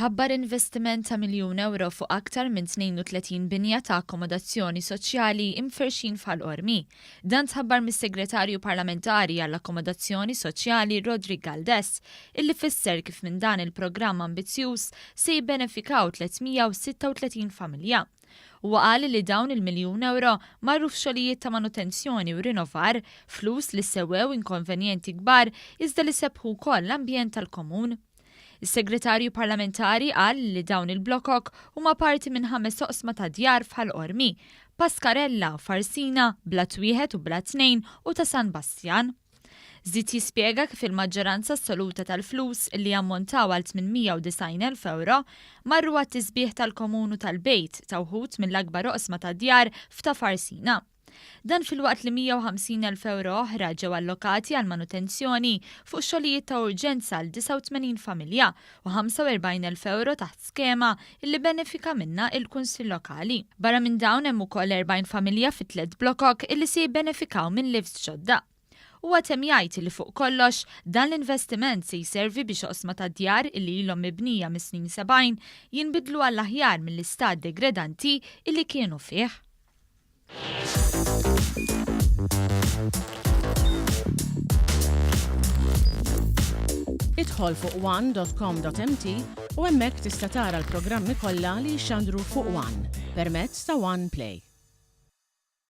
Tħabbar investiment ta' miljun ewro fuq aktar minn 32 binja ta' akkomodazzjoni soċjali imferrxin f'Ħal Qormi. Dan tħabbar mis-Segretarju Parlamentari għall-Akkomodazzjoni Soċjali Roderick Galdes, illi fisser kif minn dan il-programm ambizzjuż se jibbenefikaw 336 familja. Huwa qal li dawn il-miljun ewro marru f'xogħlijiet ta' manutenzjoni u rinnovar, flus li sewwew inkonvenjenti kbar iżda li sebbħu wkoll l-ambjent tal-komun. Is-Segretarju Parlamentari qal li dawn il-blokok huma parti minn ħames oqsma ta' djar f'Ħal Qormi, Pascarella, Farsina, Blat Wieħed u Blat Tnejn u ta' San Bastjan. Żied jispjega kif il-maġġoranza assoluta tal-flus, li jammontaw għal 890,000 ewro, marru għat-tisbiħ tal-komun u tal-bejt ta' wħud mill-akbar oqsma ta' djar f'ta' Farsina. Dan filwaqt li 150,000 ewro oħra ġew allokati għal manutenzjoni fuq xogħlijiet ta' urġenza għal 89 familja u 45,000 ewro taħt skema illi benefika minnha il-Kunsill Lokali. Barra minn dawn hemm ukoll 40 familja fi tliet blokok illi se jibbenefikaw minn lifts ġodda. Huwa temm jgħid li fuq kollox, dan l-investiment se jservi biex oqsma ta' djar illi ilhom mibnija mis-snin 70 jinbidlu għall-aħjar mill-istat degredanti illi kienu fih. Idħol fuq one.com.mt u hemmhekk tista' tara l-programmi kollha li jixxandru fuq One permezz ta' One Play.